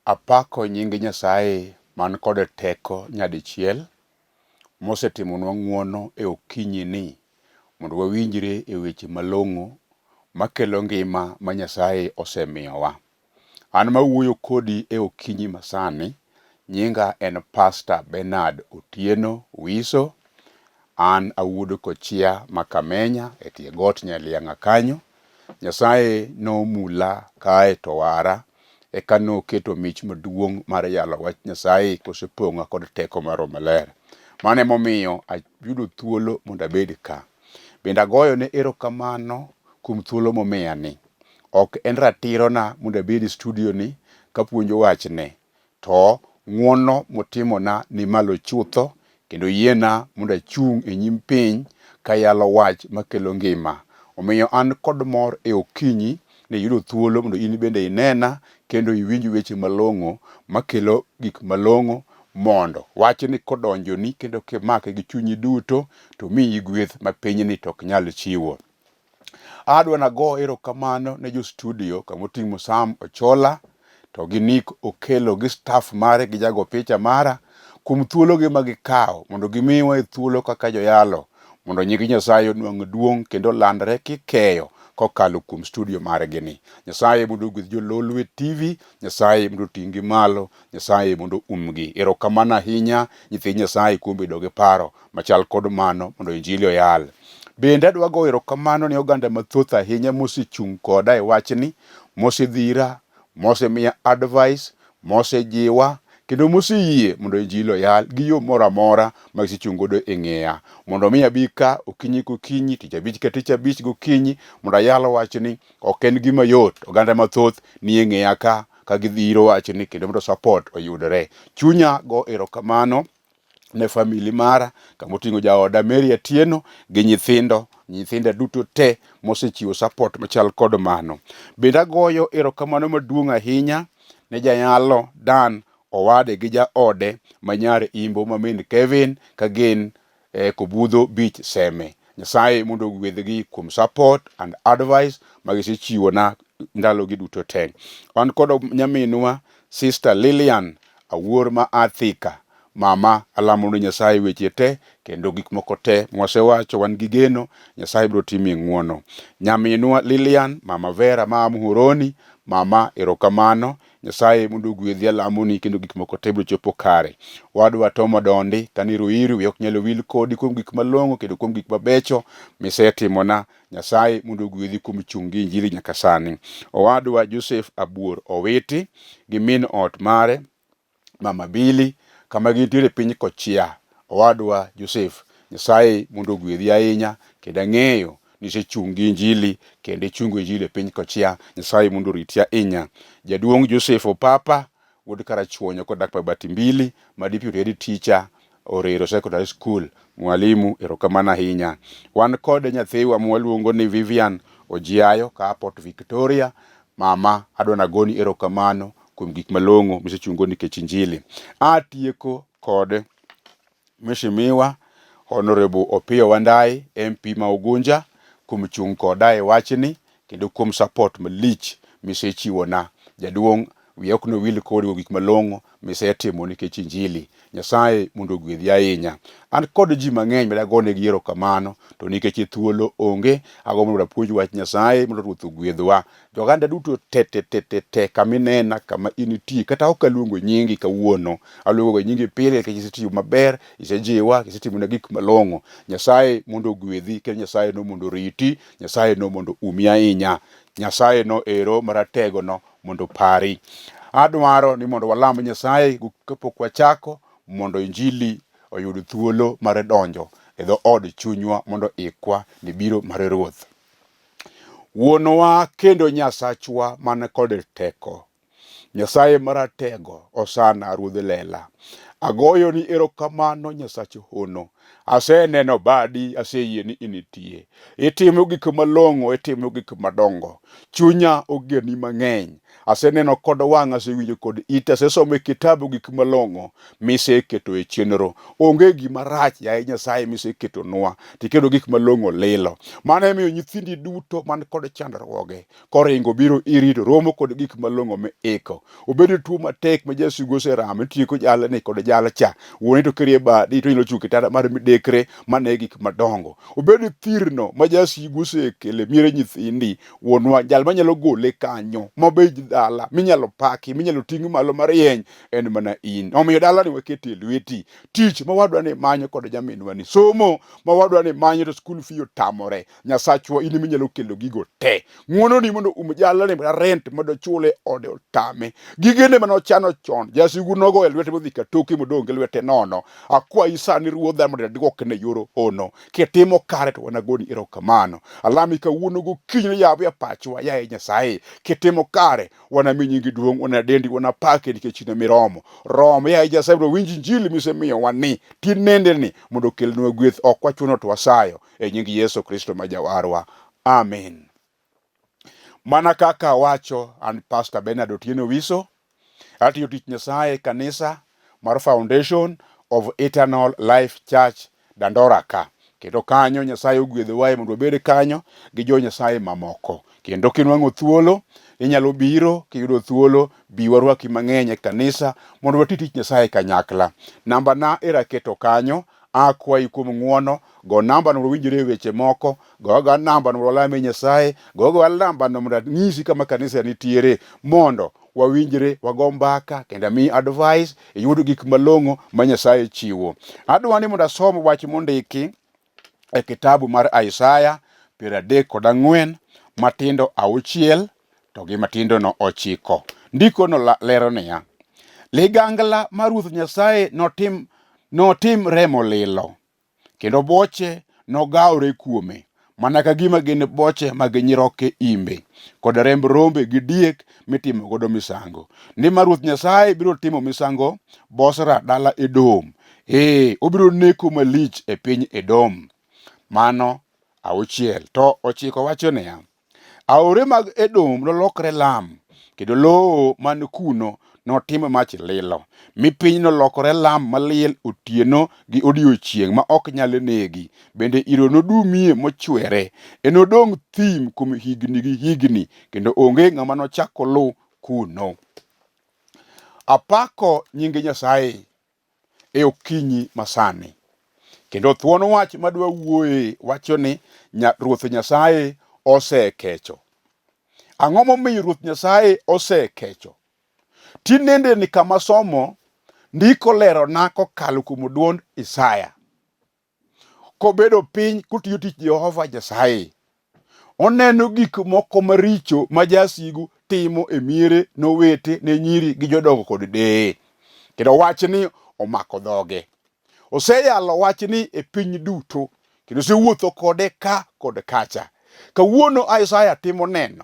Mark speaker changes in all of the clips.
Speaker 1: Apako nying Nyasaye man kod teko nyadichiel mosetimonwa ng'wono e okinyi ni mondo wawinjre e weche malong'o makelo ngima ma Nyasaye osemiyowa. An mawuoyo kodi e okinyi masani, nyinga en Pastor Bernard Otieno Wiso. An awuod Kochia ma Kamenya e tie got Nyaliang'a kanyo. Nyasaye nomula kae to owara, eka noketo mich maduong' mar yalo wach Nyasaye kosepong'a kod teko mar Roho Maler. Mano emomiyo ayudo thuolo mondo abed ka. Bende agoyone erokamano kuom thuolo momiyani. Ok en ratirona mondo abed e studio ni kapuonjo wachne, To ng'wono motimona ni malo chutho, kendo oyiena mondo achung' e nyim piny kayalo wach makelo ngima. Omiyo an kod mor e okinyi ni iyudo thuolo mondo in bende inena kendo iwinj weche malong'o makelo gik malong'o mondo wachni kodonjoni kendo kimake gi chunyi duto to omiyi gweth ma pinyni to ok nyal chiwo. Adwa nago erokamano ne jo studio kamoting'o Sam Ochola to gi Nick Okello gi staff mare gi jago picha mara kuom thuologi ma gikawo mondo gimiwa e thuolo kaka joyalo mondo nying Nyasaye onwang' duong' kendo olandre kikeyo kokalo kuom studio margi ni. Nyasaye mondo ogwedh jo Lolwe TV, Nyasaye mondo oting'gi malo, Nyasaye mondo umgi. Erokamano ahinya nyithi Nyasaye kuom bedo gi paro machal kod mano mondo injili oyal. Bende adwa goyo erokamano ne oganda mathoth ahinya mosechung' koda e wachni, mosedhira, mosemiya advice, mosejiwa kendo moseyie mondo injili oyal gi yo moro amora ma gisechung' godo e ng'eya. Mondo mi abi ka okinyi kokinyi, tich abich ka tich abich gokinyi mondo ayal wachni ok en gima yot. Oganda mathoth nie ng'eya ka ka gidhiro wachni kendo mondo support oyudre. Chunya go erokamano ne famili mara kama oting'o jaoda Mary Atieno gi nyithindo nyithinda duto te mosechiwo support machal kod mano. Bende agoyo erokamano maduong' ahinya ne jayalo Dan Owade gi jaode ma nyar Imbo ma min Kevin ka gin e Kobudho Beach Seme. Nyasaye mondo ogwedhgi kuom support and advice ma gisechiwona ndalogi duto te. Wan kod nyaminwa Sister Lilian Awuor ma a Thika. Mama alamo ni Nyasaye weche te kendo gik moko te mwasewacho wan gi geno Nyasaye biro timie ng'uono. Nyaminwa Lilian, Mama Vera ma a Muhoroni, mama erokamano. Nyasaye mondo ogwedhi alamoni kendo gik moko te biro chopo kare. Wadwa Tom Odondi kani Ruiru wiya ok nyal wil kodi kuom gik malong'o kendo kuom gik mabecho misetimona. Nyasaye mondo ogwedhi kuom chung' gi injili nyaka sani. Owadwa Joseph Abuor Owiti gi min ot mare Mama Bili kama gintiere e piny Kochia. Owadwa Joseph, Nyasaye mondo ogwedhi ahinya kendo ang'eyo ni isechung' gi injili kendo ichungo injili e piny Kochia. Nyasaye mondo oriti ahinya. Jaduong' Joseph Opapa wuod Karachuonyo kodak Babati Mbili ma deputy head teacher Orero Secondary School. Mwalimu, erokamano ahinya. Wan kod nyathiwa mwaluongo ni Vivian Ojiayo ka Port Victoria. Mama, adwa nagoni erokamano kuom gik malong'o misechungo nikech injili. Atieko kod Mheshimiwa Honorable Opiyo Wandayi, MP ma Ugunja, kuom chung' koda e wachni kendo kuom support malich misechiwona. Jaduong' wiya ok nowil kodi kuom gik malong'o misetimo nikech injili. Nyasaye mondo ogwedhi ahinya. An kod ji mang'eny ma dagonegi erokamano to nikech thuolo onge, agombo mondo apuonj wach Nyasaye mondo Ruoth ogwedhwa. Joganda duto te te te te te kama inena kama initie kata ok aluongo nyingi kawuono aluongo nyingi pile nikech isetiyo maber isejiwa isetimona gik malong'o Nyasaye mondo ogwedhi kendo Nyasaye no mondo oriti Nyasaye no mondo umi ahinya Nyasaye no ero maratego no mondo opari adwaro ni mondo walam Nyasaye kapok wachako mondo injili oyud thuolo mar donjo e dho od chunywa mondo ikwa ne biro mar Ruoth. Wuonwa kendo Nyasachwa man kod teko, Nyasaye maratego, Osana Ruodh Lela. Agoyoni erokamano Nyasach hono. Aseneno badi, aseyie ni initie. Itimo gik malong'o, itimo gik madongo. Chunya ogeni mang'eny. Aseneno kod wang'a, asewinjo kod ita, asesomo e kitabu gik malong'o miseketo e chenro. Onge gima rach, yaye Nyasaye, miseketonwa, tiketo gik malong'o lilo. Mano emiyo nyithindi duto man kod chandruoge koringo biro iri to romo kod gik malong'o miiko. Obedo tuo matek ma jasigu oseramo, itieko jalni kod jal cha. Wuone to kirie badi to inyalo chung' kitanda mar midekre mane gik madongo. Obedo thirno ma jasigu osekele miere nyithindi, wuonwa jal manyalo gole kanyo mobed dala minyalo paki minyalo ting' malo marieny en mana in. Omiyo dalani wakete e lweti. Tich ma wadwa ni manyo kod nyaminwa ni somo ma wadwa ni manyo to school fee otamore. Nyasachwa in ema inyalo kelo gigo te. Ng'wononi mondo um jalni ma rent mondo chule ode otame. Gigene mane ochano chon, jasigu nogo e lwete modhi katoke modong' gi lwete nono. Akwayi sani Ruodha mondo idwokne yor hono. Kitimo kare to wanagoni erokamano. Alami kawuono gokinyi ni yaw e pachwa, yaye Nyasaye. Kitimo kare wanami nyingi duong', wanadendi, wanapaki nikech in ema iromo. Rom, yaye Nyasaye, mondo winj injili misemiyowa ni tinendeni mondo okelnwa gweth. Ok wachuno to wasayo e nying Yesu Kristo ma Jawarwa. Amen. Mana kaka awacho, an Pastor Bernard Otieno Wiso, atiyo tich Nyasaye e kanisa mar Foundation of Eternal Life Church Dandora ka. Kendo kanyo Nyasaye ogwedhowa mondo wabed kanyo gi jo Nyasaye mamoko. Kendo kinwang'o thuolo, inyalo biro, kiyudo thuolo, bi warwaki mang'eny e kanisa mondo wati tich Nyasaye kanyakla. Namba na era aketo kanyo, akwayi kuom ng'wono, go namba no mondo winjre e weche moko, go agoya namba no mondo walame Nyasaye, go agoya namba no mondo anyisi kama kanisa nitiere mondo wawinjre, wago mbaka kendo amiyi advice, iyud gik malong'o ma Nyasaye chiwo. Adwa ni mondo asom wach mondiki e kitabu mar Isaya 34 matindo 6 to gi matindo no 9. Ndiko no lero niya, ligangla mar Ruoth Nyasaye notim remo lilo, kendo boche nogawre kuome, mana ka gima gin boche mag nyiroke imbe, kod remb rombe gi diek mitimo godo misango. Nimar Ruoth Nyasaye biro timo misango Bosra dala Edom. Ee, obiro neko malich e piny Edom. Mano 6. To 9 wacho niya, Aore mag Edom nolokre lam, kendo lowo man kuno notim mach lilo, mi piny nolokore lam maliel otieno gi odiechieng' ma ok nyal negi. Bende iro nodumie mochwere. Enodong' thim kuom higni gi higni, kendo onge ng'ama nochak oluw kuno. Apako nying Nyasaye e okinyi masani. Kendo thuon wach madwa wuoye wacho ni Ruoth Nyasaye osekecho. Ang'o momiyo Ruoth Nyasaye osekecho? Tinende ni kama somo ndiko lerona kokalo kuom duond Isaya. Kobedo piny kotiyo tich Jehova Nyasaye. Oneno gik moko maricho ma jasigu timo e miere nowete ne nyiri gi jodongo kod deye. Kendo wachni omako dhoge. Oseyalo wachni e piny duto kendo osewuotho kode ka kod kacha. Kawuono Isaya timo neno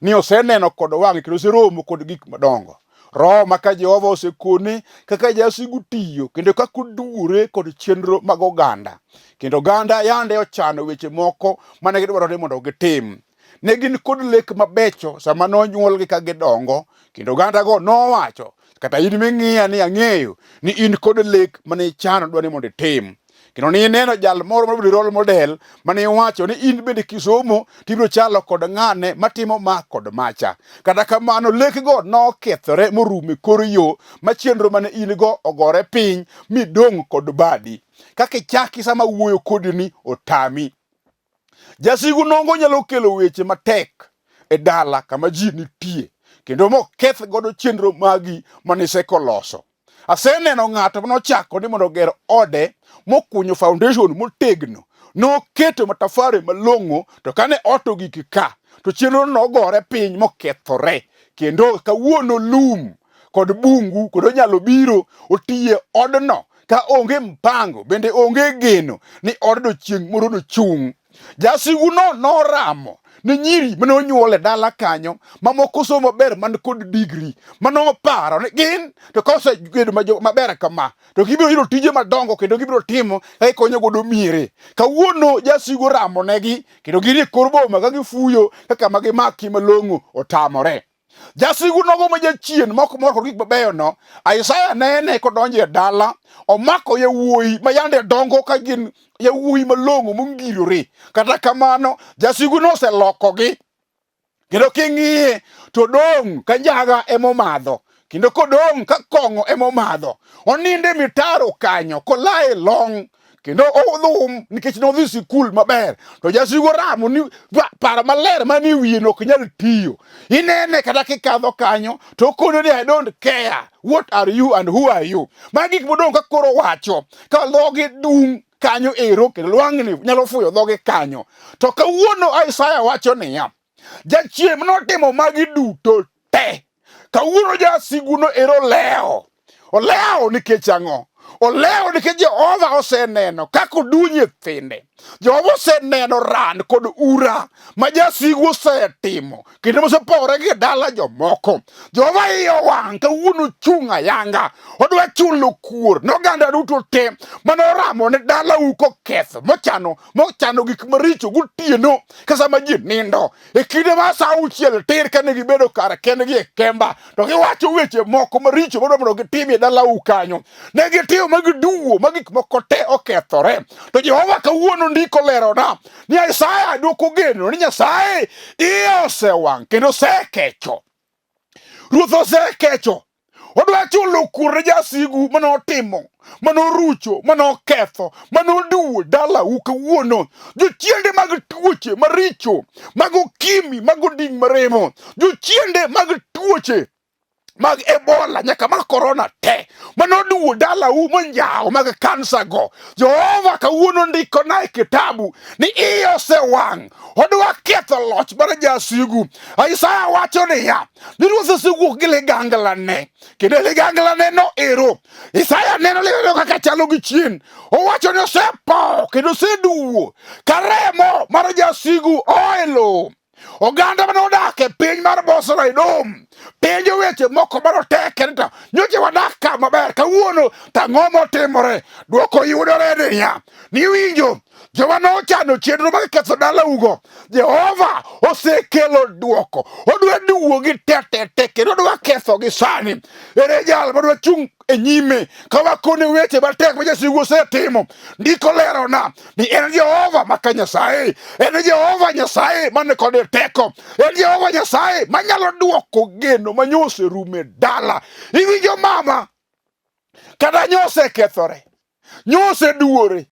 Speaker 1: ni oseneno kod wang'e kendo oseromo kod gik madongo. Roho ma ka Jehova osekone kaka jasigu tiyo kendo kaka oduwore kod chenro mag oganda. Kendo oganda yande ochano weche moko mane gidwaro ni mondo gitim. Ne gin kod lek mabecho sama nonyuolgi ka gidongo kendo ogandago nowacho kata in ming'iya ni ang'eyo ni in kod lek mane ichano dwa ni mondo itim. Kendo ni ineno jal moro mabedo role model mane iwacho ni in bende kisomo tibiro chalo kod ng'ane matimo ma kod macha. Kata kamano lekgo nokethore morumo e kor yo ma chenro mane in go ogore piny midong' kod badi. Kaka ichaki sama wuoyo kodi ni otami. Jasigu nongo nyalo kelo weche matek e dala kama ji nitie kendo moketh godo chenro magi mane isekoloso. Aseneno ng'ato manochako ni mondo oger ode mokunyo foundation motegno, noketo matafare malong'o, to kane ot ogik ka, to chenro nogore piny mokethore. Kendo kawuono lum kod bungu kod onyalo biro otiye odno ka onge mpango, bende onge geno ni odno chieng' moro nochung'. Jasiguno noramo ne nyiri mane onyuol e dala kanyo mamoko somo maber man kod digri mane oparo ni gin to ka osebedo maber kama to gibiro yudo tije madongo kendo gibiro timo ka gikonyo godo miere. Kawuono jasigu oramo negi kendo gin e kor boma ka gifuyo ka kama gimaki malong'o otamore. Jasigu nogo ma jachien mok mor kod gik mabeyo no, Isaya nene kodonjo e dala, omako yawuoyi ma yande dongo ka gin yawuoyi malong'o mongirore. Kata kamano, jasigu noselokogi kendo king'iye to dong' ka njaga emomadho kendo kodong' ka kong'o emomadho. Onindo e mitaro kanyo kolaye long' kendo odhum nikech nodhi sikul maber to jasigu oramo ni paro maler manie wiye no ok nyal tiyo. Inene kata kikadho kanyo to okono ni I don't care what are you and who are you. Magi gik modong' ka koro wacho ka dhoge dung' kanyo ero kendo lwang'ni nyalo fuyo dhoge kanyo. To kawuono Isaya wacho niya, jachien notimo magi duto te. Kawuono jasiguno ero olewo. Olewo nikech ang'o? Olewo nikech Jehova oseneno kaka oduwo nyithinde. Jehova oseneno ran kod ura ma jasigu osetimo kendo mosepore gi dala jomoko. Jehova iye owang' kawuono chung' ayanga. Odwa chulo kuor ne oganda duto te mane oramo ne dalau koketho mochano mochano gik maricho gotieno ka sama ji nindo. E kinde mar sa auchiel tir kane gibedo kar kendgi e kemba to giwacho weche moko maricho madwa mondo gitim e dalau kanyo. Ne gitimo ma giduwo ma gik moko te okethore. To Jehova kawuono ndiko lerona ni Isaya dwoko geno ni Nyasaye iye osewang' kendo osekecho. Ruoth osekecho. Odwa chulo kuor ne jasigu mane otimo, mane orucho, mane oketho, mane oduwo dalau kawuono. Jochiende mag tuoche maricho, mag okimi, mag oding' maremo, jochiende mag tuoche mag Ebola nyaka mag korona te mane oduwo dalau monjawo mag kansa go. Jehova kawuono ndikona e kitabu ni iye osewang', odwa ketho loch mar jasigu. Isaya wacho niya, ni ruoth osewuok gi liganglane kendo liganglane no ero. Isaya neno liganglane kaka chalo gi chien. Owacho ni osepo kendo oseduwo ka remo mar jasigu oa e lowo. Oganda mane odak e piny mar Bosra Edom penjo weche moko maroteke ni to nyocha wadak ka maber kawuono to ang'o motimore? Dwoko yudore niya, niwinjo joma nochano chenro mar ketho dalaugo, Jehova osekelo dwoko. Odwa duwogi te te te kendo odwa kethogi sani. Ere jal madwa chung' e nyime ka wakone weche matek ma jasigu osetimo? Ndiko lerona ni en Jehova maka Nyasaye, en Jehova Nyasaye man kod teko, en Jehova Nyasaye manyalo dwoko geno ma nyoserumo e dala. Iwinjo mama, kata nyosekethore, nyoseduore,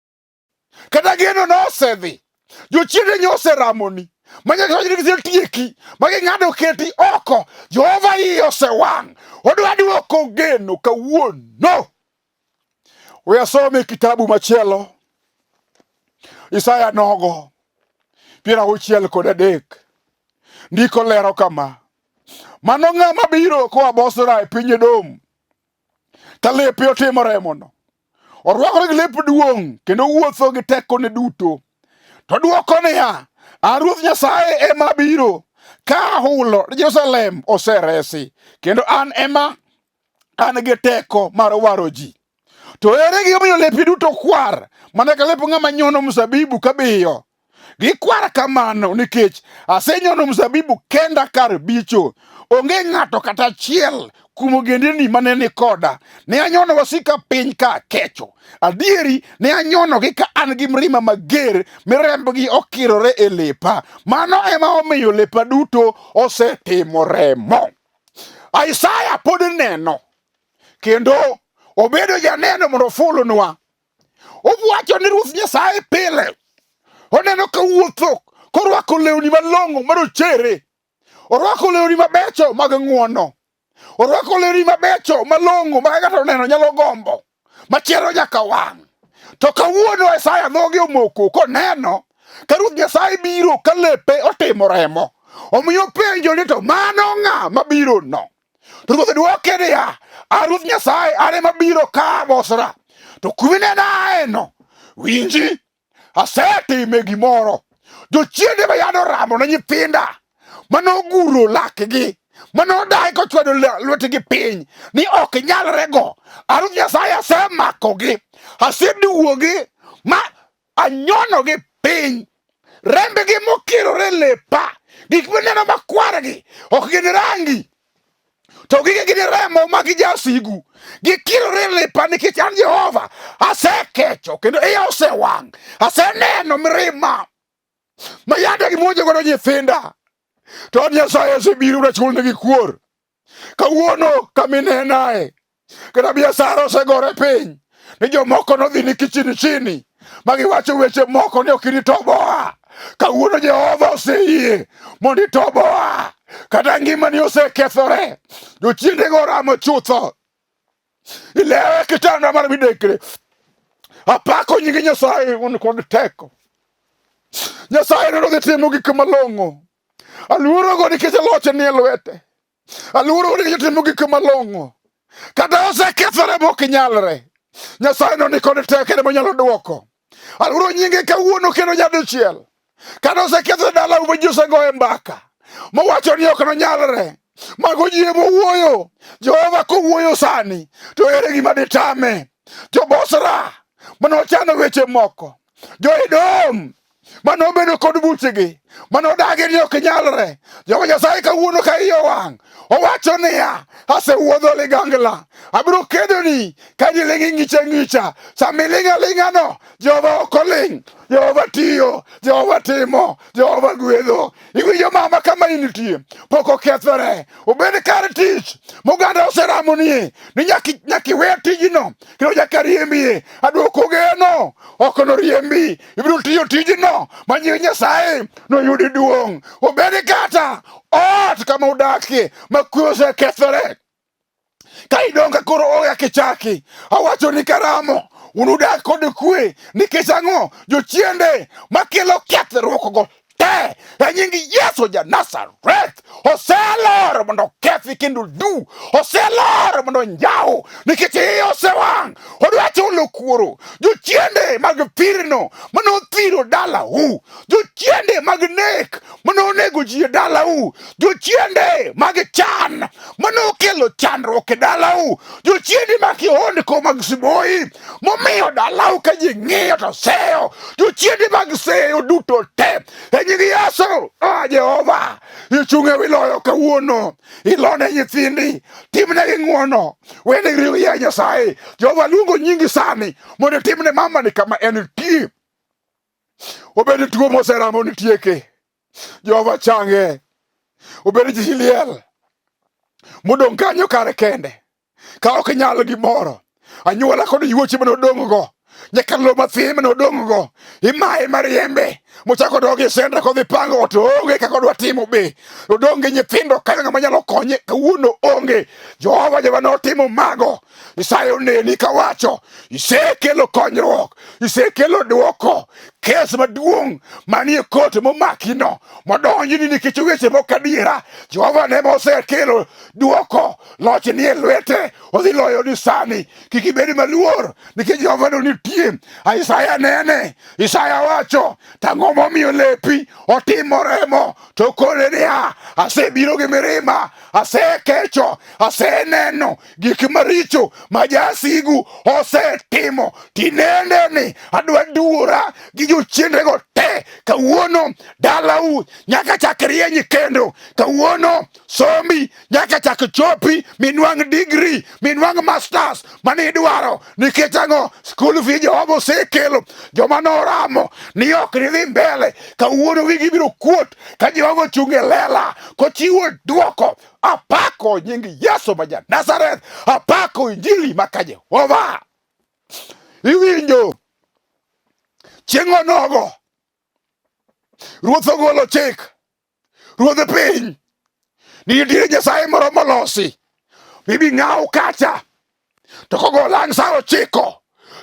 Speaker 1: kata geno nosedhi, jochiende nyoseramoni ma Nyasaye ni gisetieki ma ging'ado keti oko. Jehova iye osewang', odwa dwoko geno kawuono. We asome kitabu machielo, Isaya nogo 63. Ndiko lero kama: Mano ng'ama biro koa Bosra e piny Edom, ka lepe otimo remono, orwakore gi lep duong' kendo owuotho gi tekone duto. To dwoko niya, an Ruoth Nyasaye ema abiro ka ahulo ni Jerusalem oseresi, kendo an ema an gi teko mar waro ji. To ere gimomiyo lepi duto kwar mana ka lep ng'ama nyono mzabibu kabiyo? Gikwar kamano nikech asenyono mzabibu kenda kar bicho. Onge ng'ato kata achiel kuom ogendini mane ni koda. Ne anyono wasika piny ka akecho. Adieri ne anyonogi ka an gi mirima mager mi rembgi okirore e lepa. Mano ema omiyo lepa duto osetimo remo. Isaya pod neno kendo obedo janeno mondo ofulnwa. Owacho ni Ruoth Nyasaye pile oneno ka wuotho korwako lewni malong'o marochere, orwako lewni mabecho mag ng'wono, orwako lewni mabecho malong'o ma ng'ato oneno nyalo gombo, machiero nyaka wang'. To kawuono Isaya dhoge omoko koneno ka Ruoth Nyasaye biro ka lepe otimo remo. Omiyo penjo ni to mano ng'a mabiro no? To ruoth dwoke niya, A Ruoth Nyasaye, an ema biro ka Bosra. To kuminena aeno, winji, asetime gimoro. Jochiende ma yande oramo noramo ne nyithinda manoguro lakgi manodagi kochwado lwetgi piny ni ok nyalrego. An Ruoth Nyasaye asemakogi, aseduwogi ma anyonogi piny. Rembgi mokirore lepa, gik mineno makwargi ok gin rangi, to gige gin remo mag jasigu. Gikirore lepa nikech an Jehova asekecho kendo iya osewang', aseneno mirima ma yande gimonjo godo nyithinda. To an Nyasaye asebiro nachulnegi kuor. Kawuono kaminenae kata biasara osegore piny ni jomoko nodhi ni kichini chini ma giwacho weche moko ni ok initoboa. Kawuono Jehova oseyie mondo itoboa, kata ngimani osekethore, jochiendego oramo chutho. Ilewe kitanda mar midekre. Apako nying Nyasaye un kod teko. Nyasaye neno dhi timo gik malong'o. Aluorogo nikech loche nie lwete. Aluorogo nikech otimo gik malong'o. Kata osekethore mok nyalre. Nyasaye no ni kod teko ema onyalo dwoko. Aluoro nyinge kawuono kendo nyadichiel. Kata oseketho dalau ma ji osegoye mbaka mowacho ni ok nonyalre. Mago ji ema owuoyo. Jehova kowuoyo sani to ere gima ditame? Jo-Bosra mane ochano weche moko, Jo-Edom mane obedo kod buchegi mane odagi ni ok nyalre. Jehova Nyasaye kawuono ka iye owang' owacho niya, asewuodho ligangla, abiro kedoni ka jiling' ing'icha ng'icha. Sama iling' aling'ano, Jehova ok oling', Jehova tiyo, Jehova timo, Jehova gwedho. Iwinjo mama kama intie, pok okethore. Obed kar tich moganda oseramonie ni nyaka iwe tijno kendo nyaka riembie. Adwoko geno ok noriembi, ibiro tiyo tijno ma nying Nyasaye noyudi duong'. Obed kata ot kama udakie ma kwe osekethore ka idong' ka koro oya kichaki awacho ni karamo unudak kod kwe nikech ang'o jochiende makelo kethruokgo te e nying Yesu ja Nazareth oselor mondo okethi kendo du oselor mondo njaw nikech iye osewang' odwa chulo kuoro jochiende mag pirno mane othiro dalau jochiende mag nek mane onego ji e dalau jochiende mag chan mane okelo chandruok e dalau jochiende mag kihondko mag siboi momiyo dalau ka ji ng'iyo to seyo jochiende mag seyo duto te e nying Yesu. Ah, Jehova ichung' e wi loyo kawuono, ilone nyithindi, timnegi ng'wono, wenegi riw ya Nyasaye. Jehova luongo nyingi sani mondo itimne mamani kama en tie, obed tuo moseramo nitieke, Jehova change, obed chi liel modong' kanyo kare kende ka ok inyal gimoro. Anyuola kod yuoche mane odong' go nyaka lowo mathin mane odong' go imaye mariembe mochako dog e senda kodhi pango ot onge kaka odwa timo be odong' gi nyithindo kanyo ng'ama nyalo konye kawuono onge. Jehova Jehova notimo mago. Isaya oneni kawacho isekelo konyruok, isekelo dwoko kes maduong' manie kot momakino modonjni nikech weche mok adiera. Jehova ne osekelo dwoko, loch nie lwete, odhi loyo ni sani. Kik ibed maluor nikech Jehova no nitie. Isaya nene, Isaya wacho, tang'o momiyo lepi otimo remo? To kone niya, asebiro gi mirima, asekecho, aseneno gik maricho ma jasigu osetimo. Tinende ni adwa duora gi jochiendego te kawuono. Dalau nyaka chak rieny kendo kawuono. Sombi nyaka chak chopi minwang' degree, minwang' masters mane idwaro. Nikech ang'o? School fee Jehova osekelo. Joma noramo ni ok nidhi mbele kawuono wigi biro kuot ka Jehova ochung' e lela kochiwo dwoko. Apako nying Yesu ma ja Nazareth, apako injili ma ka Jehova. Iwinjo chieng' onogo Ruoth ogolo chik, ruodh piny, ni nitiere Nyasaye moro molosi mibi ng'aw kacha to kogo lang' sa 9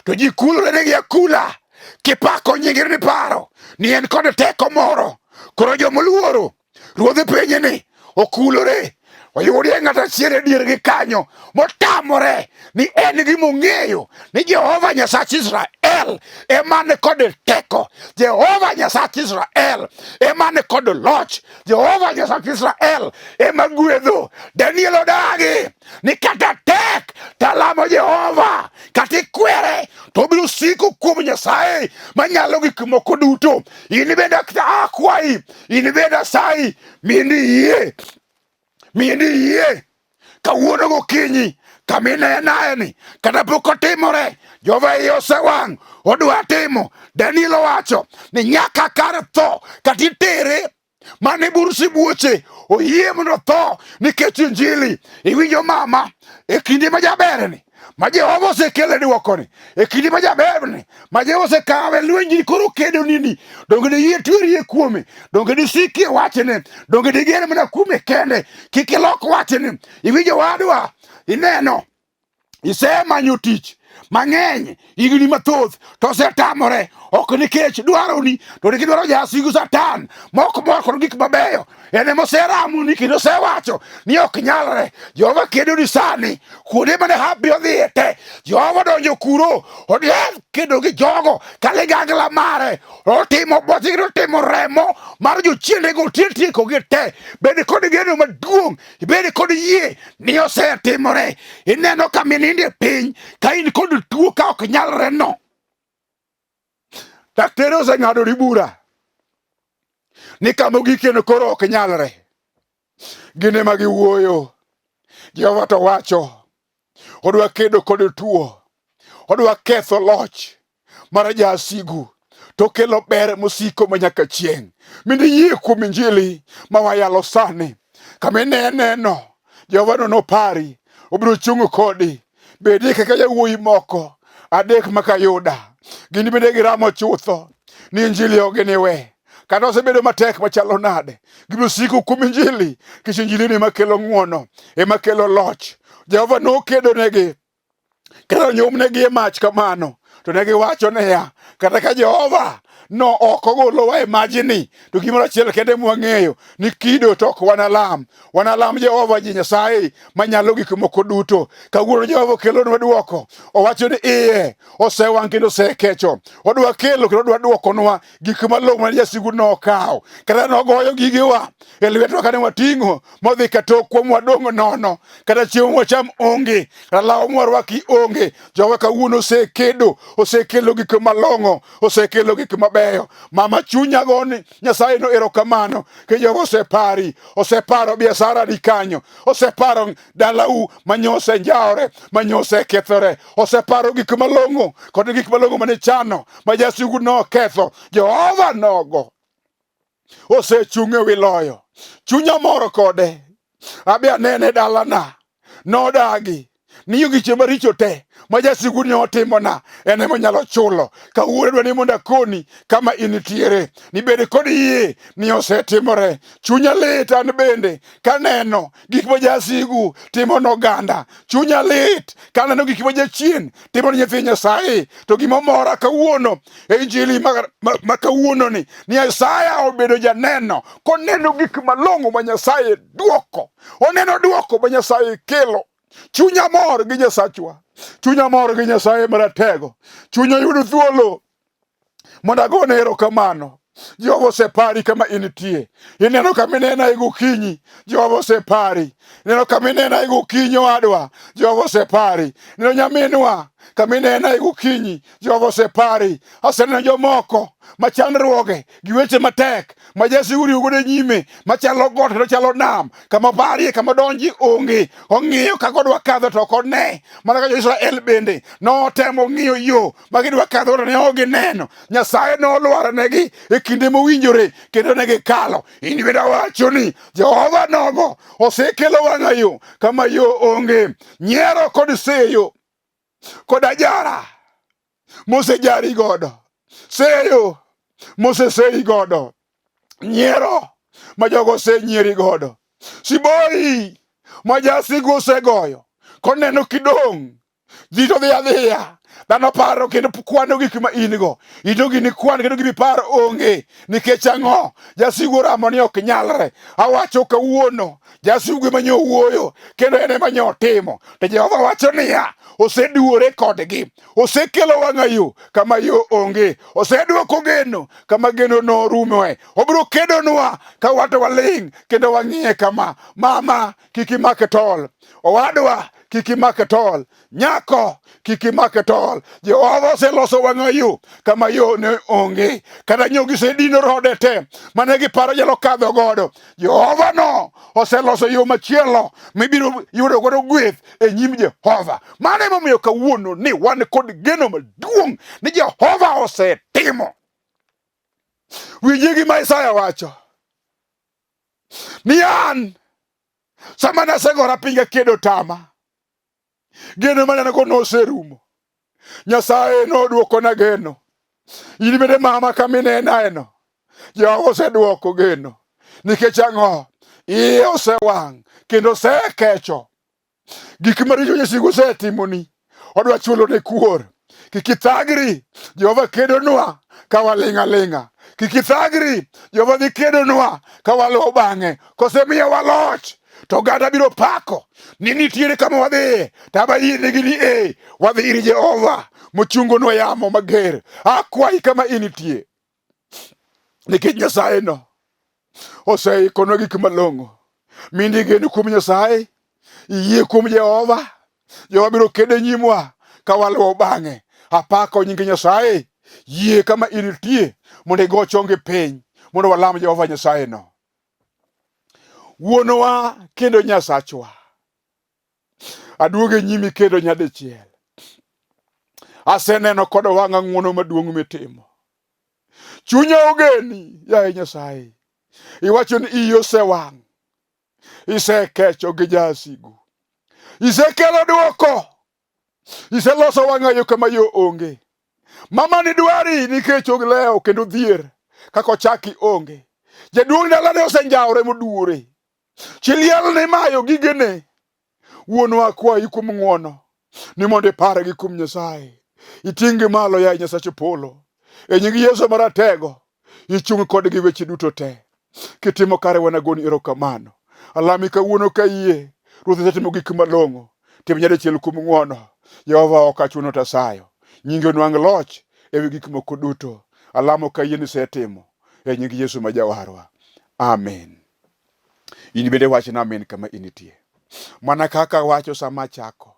Speaker 1: to ji kulore negi akula kipako nyinge ni paro ni en kod teko moro. Koro jomoluoro ruodh pinyni Okulore oyudie ng'at achiel e diergi kanyo motamore ni en gimong'eyo ni Jehova Nyasach Israel ema ni kod teko, Jehova Nyasach Israel ema ni kod loch, Jehova Nyasach Israel ema gwedho. Daniel odagi ni kata tek talamo Jehova, kata ikwere to obiro siko kuom Nyasaye manyalo gik moko duto. In bende akwayi, in bende asayi, mindi yie, mindi yie kawuono gokinyi kama inenaeni kata pok otimore Jehova iye osewang' odwa timo. Daniel owacho ni nyaka kar tho kata itere mane bur sibuoche oyie mondo otho nikech injili. Iwinjo mama, e kinde ma jaberni ma Jehova osekele dwokoni, e kinde ma jaberni ma Jehova osekawe lwenjni koro kedo nini, donge diyie twerie kuome, donge disikie wachne, donge digen mana kuome kende, kik ilok wachne. Iwinjo wadwa, ineno isemanyo tich mang'eny higni mathoth to osetamore, ok nikech dwaroni to nikech dwaro jasigu Satan mok mor kod gik mabeyo. En ema oseramoni kendo osewacho ni ok nyalre. Jehova kedo ni sani kuonde mane Habi odhiye te, Jehova donjo kuro odhi kedo gi jogo ka ligangla mare otimo boche kendo otimo remo mar jochiendego otiekogi te. Bed kod geno maduong', ibed kod yie ni osetimore. Ineno ka mininde piny ka in kod tuo ka ok nyalre no. Daktere oseng'adoni bura ni kama ogikeno koro ok nyalre. Gin ema giwuoyo. Jehova to wacho, odwa kedo kod tuo, odwa ketho loch mar jasigu to kelo ber mosiko ma nyaka chieng'. Mondo iyie kuom injili ma wayalo sani, kama ineneno Jehova no nopari, obiro chung' kodi. Bedie kaka yawuoyi moko adek ma kayuda, gin bende giramo chutho ni injili ok giniwe. Kata osebedo matek machalo nade, gibiro siko kuom injili, nikech injili ni ema kelo ng'wono, ema kelo loch. Jehova nokedo negi kata onyumnegi e mach kamano, to ne giwacho niya, kata ka Jehova no ok ogolowa e majni, to gimoro achiel kende mwang'eyo ni kido to ok wanalam, wanalam Jehova ji Nyasaye manyalo gik moko duto. Kawuono Jehova okelonwa dwoko, owacho ni iye osewang' kendo osekecho, odwa kelo kendo odwa dwokonwa gik malong'o mane jasigu nokawo, kata nogoyo gigewa e lwetwa kane wating'o modhi ka tokwa mwadong' nono, kata chiemo mwacham onge, kata law mwarwaki onge. Jehova kawuono osekedo, osekelo gik malong'o, osekelo gik mabeyo. Mama chunya goni Nyasaye no erokamano, ke Jehova osepari, oseparo biashara ni kanyo, oseparo dalau manyose njawore, manyose kethore, oseparo gik malong'o kod gik malong'o mane chano ma jasigu noketho. Jehova nogo osechung' e wi loyo. Chunya mor kode. Abe anene dalana. Nodagi ni giche maricho te ma jasigu ne otimona en ema onyalo chulo. Kawuono adwa ni mondo akoni kama intiere ni bed kod yie ni osetimore. Chunya lit an bende kaneno gik ma jasigu timo ne oganda. Chunya lit kaneno gik ma jachien timo ne nyithi Nyasaye. To gima mora kawuono e injili ma, ma, ma kawuono ni ni Isaya obedo janeno koneno gik malong'o ma Nyasaye duoko. Oneno duoko ma Nyasaye kelo. Chunya mor gi Nyasachwa. Chunya mor gi Nyasaye maratego. Chunya yudo thuolo mondo agone erokamano. Jehova osepari kama intie. Ineno kama inena e gokinyi. Jehova osepari. Ineno kama inena e gokinyi owadwa. Jehova osepari. Ineno nyaminwa kama inena e gokinyi. Jehova osepari. Aseneno jomoko ma chandruoge gi weche matek ma jasigu riwo godo nyime machalo got kendo chalo nam, kama parie kama donji onge. Ong'iyo kaka odwa kadho to ok one. Mana ka jo-Israel bende notemo ng'iyo yo ma gidwa kadho to ne ok gineno. Nyasaye nolwaronegi e kinde mowinjore kendo ne gikalo. In bende awacho ni Jehova nogo osekelo wang'a yo kama yo onge. Nyiero kod seyo kod ajara mosejari godo, seyo moseseyi godo, nyiero ma jogo osenyieri godo, siboi ma jasigu osegoyo koneno kidong' ji to dhi adhiya. Dhano paro kendo kwano gik ma in go. Ito gini kwan kendo gimi par onge. Nikech ang'o? Jasigu oramo ni ok nyalre. Awacho kawuono, jasigu ema nyo wuoyo kendo en ema nyo timo. To Jehova wacho niya, oseduwore kodgi, osekelo wang'a yo kama yo onge, osedwoko geno kama geno norumoe. Obiro kedonwa ka wato waling' kendo wang'iye kama. Mama, kik imak tol. Owadwa, kik imak tol. Nyako, kik imak tol. Jehova oseloso wang'a yo kama yo ne onge. Kata nyo gisedino rode te mane giparo nyalo kadho godo. Jehova no oseloso yo machielo mibiro yudo godo gweth e nyim Jehova. Mano emomiyo kawuono ni wan kod geno maduong' ni Jehova osetimo. Winji gima Isaya wacho ni an sama nasegora piny gakedo tama geno mane an go noserumo. Nyasaye nodwokona geno. In bende mama kama inenaeno, Jehova osedwoko geno. Nikech ang'o? Iye osewang' kendo osekecho. Gik maricho jasigu osetimoni, odwa chulo ne kuor. Kik ithagri, Jehova kedonwa ka waling' aling'a. Kik ithagri, Jehova dhi kedonwa ka waluwo bang'e. Kosemiyowa loch, to oganda biro pako ni nitiere kama wadhiye. To aba yienegi ni ee, wadhi ir Jehova mochungonwa yamo mager. Akwayi kama initie, nikech Nyasaye no oseikonwa gik malong'o. Mindi geno kuom Nyasaye, iyie kuom Jehova, Jehova biro kedo e nyimwa ka waluwo bang'e. Apako nying Nyasaye, yie kama intie mondo igo chongi piny mondo walam Jehova Nyasaye no. Wuonwa kendo Nyasachwa, aduogo e nyimi kendo nyadichiel. Aseneno kod wang'a ng'wono maduong' mitimo. Chunya ogeni, yaye Nyasaye. Iwacho ni iyi osewang', isekecho gi jasigu, isekelo dwoko, iseloso wang'ayo kama yo onge. Mama ni dwari nikech olewo kendo dhier kaka ochaki onge. Jaduong' dalane osenjawore moduwore. Chi liel ne imayo gigene. Wuonwa akwayi kuom ng'wono ni mondo ipargi kuom Nyasaye. Iting'gi malo yaye Nyasach polo. E nying Yesu maratego, ichung' kodgi weche duto te. Kitimo kare wanagoni erokamano. Alami kawuono ka yie, Ruoth isetimo gik malong'o. Tim nyadichiel kuom ng'wono. Jehova ok achuno to asayo. Nyingi onwang' loch ewi gik moko duto. Alamo ka yie ni isetimo. E nying Yesu ma Jawarwa. Amen. In bende wachna amen kama initie. Mana kaka wacho sama achako.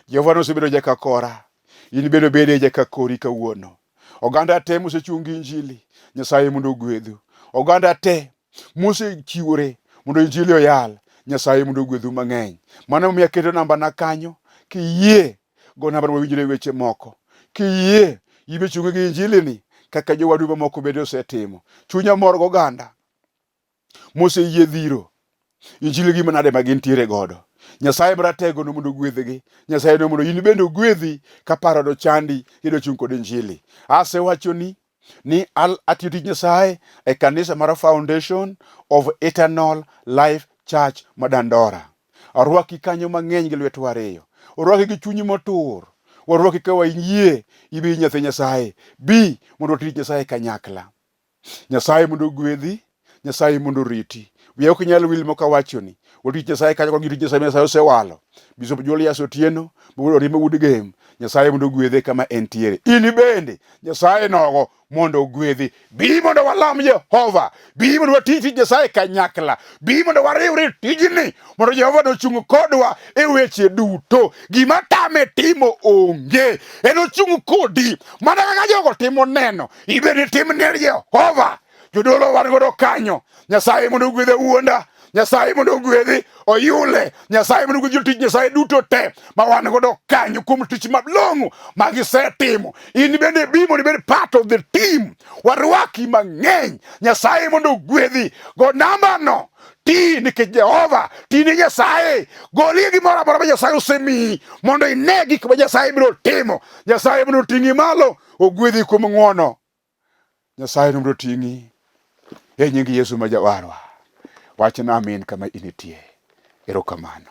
Speaker 1: Jehova nosebedo jaka kora. In bende obede jaka kori kawuono. Oganda te mosechung' gi Injili, Nyasaye mondo ogwedhu. Oganda te mosechiwore mondo Injili oyal, Nyasaye mondo ogwedhu mang'eny. Mano emomiyo aketo nambana kanyo. Kiyie, go namba wawinjre weche moko. Kiyie, ibe chung' gi Injili ni kaka jowadu mamoko bende osetimo. Chunya mor goganda moseyie dhiro injili gi manade ma gintiere godo. Nyasaye maratego no mondo ogwedhgi. Nyasaye no mondo in bende ogwedhi ka paro do chandi kendo chung' kod injili. Asewachoni ni atiyo tij Nyasaye e kanisa mar Foundation of Eternal Life Church ma Dandora. Arwaki kanyo mang'eny gi lwetwa ariyo. Orwaki gi chunyi motur. Warwaki ka wayie ibi nyathi Nyasaye. Bi mondo wati tij Nyasaye kanyakla. Nyasaye mondo ogwedhi, Nyasaye mondo oriti. Wiya ok nyal wil mok awachoni. Watich Nyasaye kanyo kod gitich Nyasaye Nyasaye osewalo. Bishop Julius Otieno, wuod Orima wuod Gem. Nyasaye mondo ogwedhe kama entiere. In bende Nyasaye nogo mondo ogwedhi. Bi mondo walam Jehova. Bi mondo wati tich Nyasaye kanyakla. Bi mondo wariwre e tijni mondo Jehova nochung' kodwa e weche duto. Gima tame timo onge. En ochung' kodi mana kaka jogo timo neno. Ibed itim ne Jehova. Jodolo wan godo kanyo. Nyasaye mondo ogwedhe wuonda. Nyasaye mondo ogwedhi oyule. Nyasaye mondo ogwedh jotich Nyasaye duto te ma wan godo kanyo kuom tich malong'o ma gisetimo. In bende bi mondo ibed part of the team. Warwaki mang'eny. Nyasaye mondo ogwedhi. Go namba no. Ti nikech Jehova, ti ne Nyasaye. Golie gimoro amora ma Nyasaye osemiyi mondo ine gik ma Nyasaye biro timo. Nyasaye mondo oting'i malo, ogwedhi kuom ng'wono. Nyasaye mondo oting'i e nying Yesu ma Jawarwa. Wachna amin kama initie. Erokamano.